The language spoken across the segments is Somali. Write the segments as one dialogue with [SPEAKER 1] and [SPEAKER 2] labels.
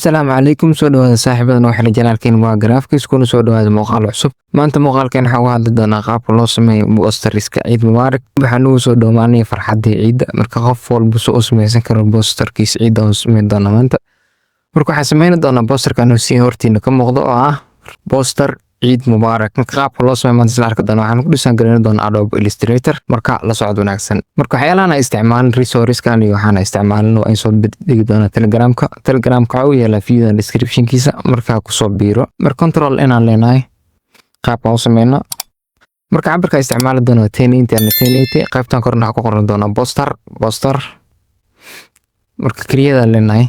[SPEAKER 1] Asalaamu calaykum, soo dhawaada saaxiibada noo xiran channelkeen waa Graphics, kuna soo dhawaada muuqaal cusub. Maanta muuqaalkeen waxaan uga hadli doonaa qaabka loo sameeyo posterska Ciid Mubaarak. Waxaan ugu soo dhowaanay farxadii ciidda. Marka qof walba soo u sameysan karo posterkiisa ciidda oo sameyn doona maanta. Marka waxaan sameyn doonaa posterkan oo si hortiina ka muuqdo, oo ah poster Ciid Mubaarak. Marka qaabka loo sameeyo maanta isla arki doona. Waxaan ku dhisan gareyn doonaa Adobe Illustrator. Marka la socod wanaagsan. Marka waxyaalahan ay isticmaalin, resource-kan iyo waxaan isticmaalin, waa in soo dhigi doonaa Telegramka. Telegramka waxa uu yaalaa video description-kiisa, markaa kusoo biiro. Marka control inaan leenahay qaabka u sameyno. Marka cabirka isticmaali doono 1080 ama 1080. Qaybtan korna waxaa ku qoran doonaa poster poster. Marka create leenahay.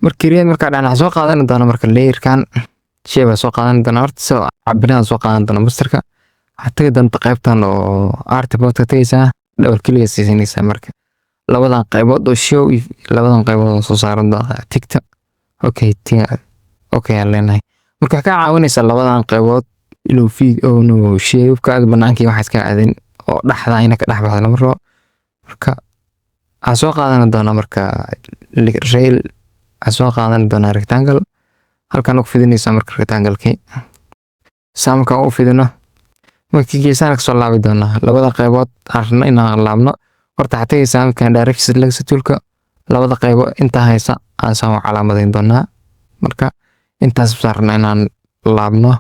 [SPEAKER 1] Marka create marka dhana soo qaadan doona. Marka layerkan shay baa soo qaadan doona. Horta soo cabirada soo qaadan doona posterka. Waxaad tagi doonta qaybtan oo artboard ka tagaysaa, double click siisanaysaa. Marka labadan qaybood oo show, labadan qaybood oo soo saaran doona tigta. Okay, okay aan leenahay. Marka waxay ka caawinaysaa labadan qaybood inuu feed oo inuu shape-ka banaanka iyo waxaas ka aadin oo dhaxda ina ka dhex baxdo lama rabo. Marka waxaan soo qaadan doonaa, marka rail waxaan soo qaadan doonaa rectangle. Halkan ku fidinaysaa marka rectangle-kii saa markaan u fidino. Marka geesahan kasoo laabi doonaa labada qaybood aan rabno inaan laabno. Horta waxaad tagaysaa markaan direct selection toolka, labada qaybood intaa haysa aan saan u calaamadayn doonaa. Marka intaas baan rabnaa inaan laabno.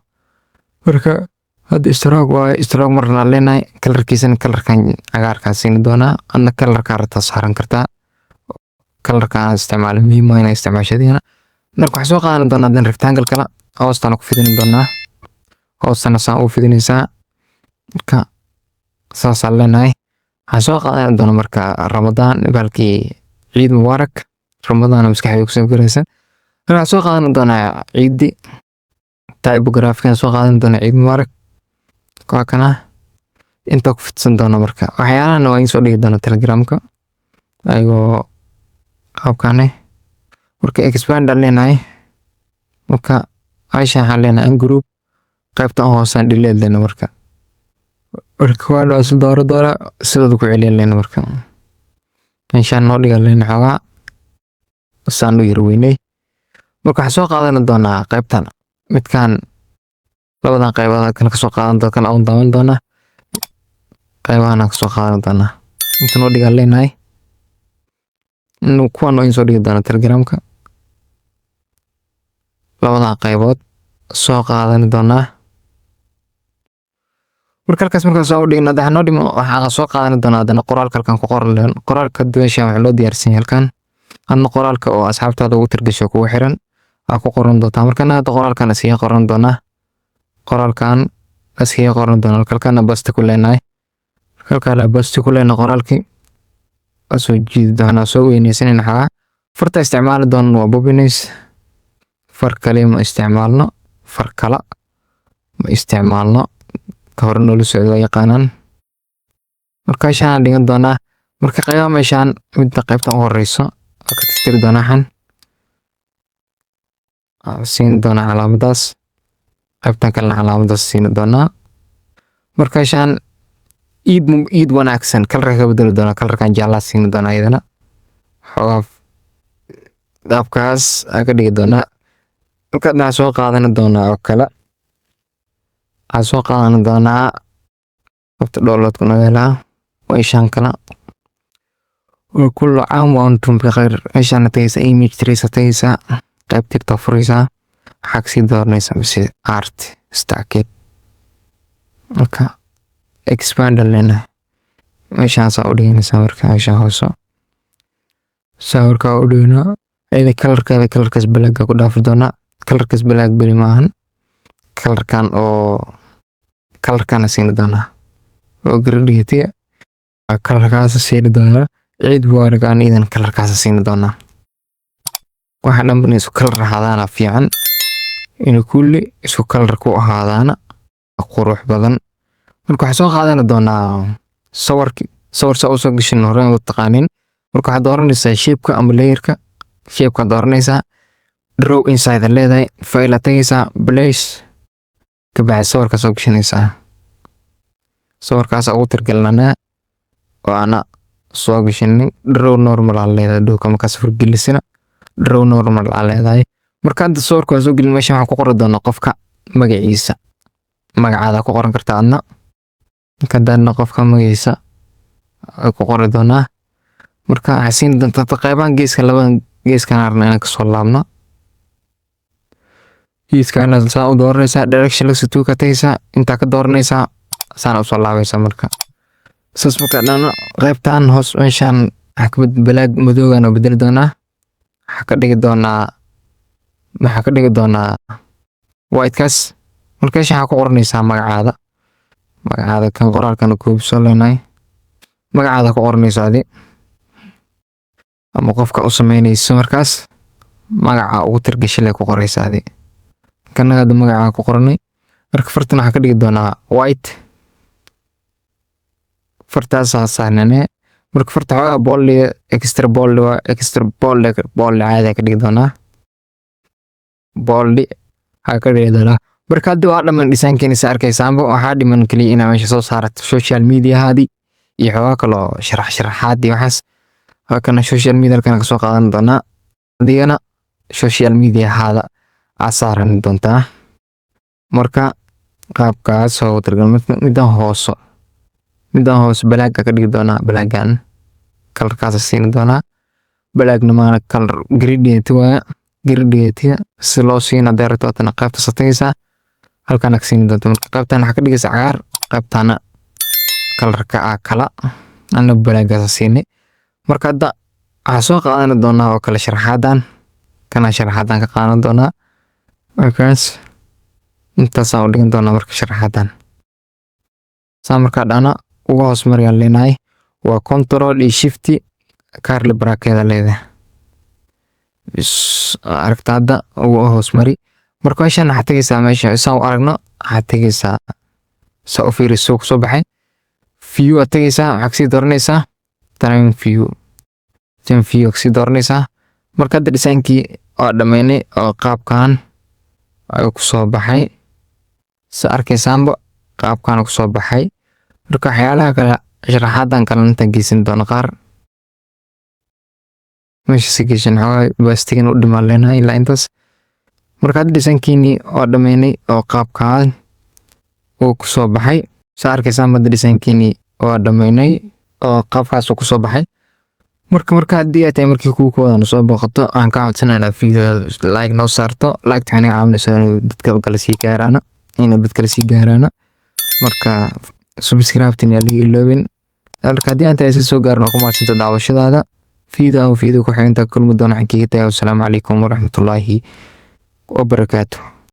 [SPEAKER 1] Marka hadda stroke waaye, stroke marna leenahay. Colorkiisana colorkan cagaarkaan siini doonaa. Adna colorkaa rabtaa saaran kartaa. Colorka aan isticmaalo muhiim waa inaa isticmaashadiina. Marka waxaan soo qaadan doonaa dan rectangle kala, hoostana ku fidin doonaa. Hoostana saan u fidinaysaa. Marka saasaan leenahay. Waxaan soo qaadan doonaa marka Ramadaan baalkii, Ciid Mubaarak. Ramadaan maskaxdayda kusoo garaysa. Waxaan soo qaadan doonaa ciidi typographic, soo qaadan doonaa Ciid Mubaarak. Waa kana, inta ku fidsan doona. Marka waxyaalahan waa in soo dhigi doona Telegramka ayagoo qaabkane. Marka expand aan leenahay. Marka meesha waxaan leenahay ungroup, qaybta hoosaan delete leenahay. Marka waa la isla dooro doora, sidooda ku celiyan leenahay. Marka meeshaan noo dhigan leenahay xoogaa saan u yar weynay. Marka waxaan soo qaadan doonaa qaybtan, midkan, labadan qaybood kan kasoo qaadan doona, kan aan daawan doonaa, qaybahan aan kasoo qaadan doonaa. Inta noo dhigan leenahay. Kuwan oo in soo dhigi doona Telegramka. Labadan qaybood soo qaadan doonaa. Marka halkaas markaan soo dhigno, hadda noo dhimo, waxaan soo qaadan doonaa haddana qoraalka halkan ku qoran leen. Qoraalka meeshan waxaa loo diyaarsan yahay halkan. Adna qoraalka oo asxaabtaada ugu tirgasho kugu xiran aa ku qoran doontaa. Markana hadda qoraalkan iskaga qoran doonaa, qoraalkan iskaga qoran doonaa. Halkana paste ku leenahay. Halkaan paste ku leenahay, qoraalkii waa soo jiidi doonaa, soo weyneysanayna xoogaa. Farta isticmaali doona waa Poppins. Far kale ma isticmaalno, far kala ma isticmaalno, ka hore noola socdo waa yaqaanaan. Marka meeshaan dhigan doonaa. Marka qaybaha meeshaan, midda qaybta u horeyso waa ka tirtiri doonaa. Xan siin doonaa calaamadaas, qaybtan kalena calaamadaas siin doonaa. Marka meeshaan Ciid ciid wanaagsan colorka ka bedeli doonaa, colorkan jaallaa siin doonaa. Iyadana xoogaa qaabkaas aa ka dhigi doonaa. Marka waxaan soo qaadan doonaa oo kale, waxaan soo qaadan doonaa qabta downloadka noo helaa meeshaan kala wa kullu caam wa antum bikhayr. Meeshaan tagaysa, image trace tagaysa, qayb TikTok furaysaa, waxaa kasii dooranaysaa mise art stacked. Marka expand leenahay, meeshaan saa u dhiganaysaa. Marka meeshaan hooso sawirkaa u dhignaa. Iyada colorkeeda colorkaas blackga ku dhaafi doonaa. Colorkaas black beri maahan, colorkan oo colorkana siini doonaa oo gradient colorkaas siini doonaa. Ciid Mubaarak aan iidan colorkaas siini doonaa. Waxa dhan isku color ahaadaana fiican, inuu kulli isku color ku ahaadaana qurux badan. Marka waxaan soo qaadan doonaa sawirki. Sawir saa usoo gashin hore u taqaanin. Marka waxaad dooranaysaa shapeka ama layerka. Shapeka dooranaysaa, draw inside leedahay, file tagaysaa, place, kabacdi sawirka soo gashanaysaa. Sawirkaas ugu tirgelinanaa oo ana soo gashanay. Draw normal aa leedahay dhowka. Markaa sawir gelisana, draw normal aa leedahay. Marka hadda sawirka waa soo gelin. Meeshan waxaan ku qori doonaa qofka magaciisa. Magacaada ku qoran kartaa adna. Marka haddaadna qofka magaciisa ku qori doonaa. Marka waxaa siin doontaa qeybahan geeska, labadan geeskan arna inaan kasoo laabno. Geeska saa u dooranaysaa, direction lasso tool ka tagaysaa, intaa ka dooranaysaa, saana usoo laabaysaa. Marka saas marka dhano, qeybtan hoos meeshan waxaa ka black madowgan oo bedeli doonaa. Waxaa ka dhigi doonaa, waxaa ka dhigi doonaa whitekaas. Marka meeshan waxaa ku qoranaysaa magacaada. Magacaada kan qoraalkan copy soo leenahay. Magacaada ku qoranaysaa adi ama qofka u sameynayso. Markaas magaca ugu tirgashay lee ku qoraysaa adi. Kanaga hadda magacaa ku qoranay. Marka fartan waxaa ka dhigi doonaa white. Fartaasaa saarnane. Marka farta xoogaa bold, extra bold waa extra bold. Bold caadi ka dhigi doonaa, bold waxaa ka dhigi doonaa. Marka hadda waa dhaman dhisaankeeni. Sa arkaysaanba, waxaa dhiman kaliya inaa meesha soo saarato social mediahaadii iyo xoogaa kaloo sharax sharaxaad iyo waxaas. Halkana social media halkana kasoo qaadan doonaa. Adigana social mediahaada aa saaran doontaa. Marka qaabkaas oo targal. Midan hooso, midan hoose blackga ka dhigi doonaa. Blackgan colorkaas siin doonaa. Blackna maana, color gradient waaya. Gradient si loo siina hadday rabto, waatana qaybta satagaysaa, halkaana ka siin doonta. Marka qaybtan waxaa ka dhigaysa cagaar, qaybtana colorka ah kala ana blackgaas siinay. Marka hadda waxaa soo qaadan doonaa oo kale sharaxaadan kana, sharaxaadan ka qaadan doonaa. Markaas intaasaan u dhigan doonaa. Marka sharaxaadan saa markaa dhana uga hoos marayaan leenahay, waa Control iyo Shift, curly bracket leedahay. Bis aragta, hadda uga hoos mari. Marka meeshan waxaad tegaysaa, meesha saan u aragno waxaad tegaysaa, saa u fiiriso kusoo baxay, view aad tegaysaa. Waxaad kasii dooranaysaa trim view. Trim view kasii dooranaysaa. Marka hadda dhisaankii waa dhameynay oo qaabkan ayuu kusoo baxay. Sa arkaysaanba, qaabkan kusoo baxay. Marka waxyaalaha kale, sharaxaadan kale intaan geysan doono, qaar meesha si geshan xoogaa baastigan u dhimaan leenahay ilaa intaas. Marka hadda dhisaankiinii waa dhameynay oo qaabkan uu kusoo baxay. Sa arkaysaan, hadda dhisaankiinii waa dhameynay oo qaabkaas uu kusoo baxay. Marka haddii ay tahay markii kugu koodan soo booqato, aan kaa codsanaynaa video like noo saarto. Like waxay naga caawinaysaa inuu dadka kale sii gaaraano, inuu dad kale sii gaaraano. Marka subscribe-tin yaa laga iloobin. Marka haddii aan tahay soo gaarno, ku maadsanta daawashadaada video. Video ku xiginta kulmi doona, waxaan kaga tagay wasalaamu calaykum waraxmatullaahi wabarakaatuh.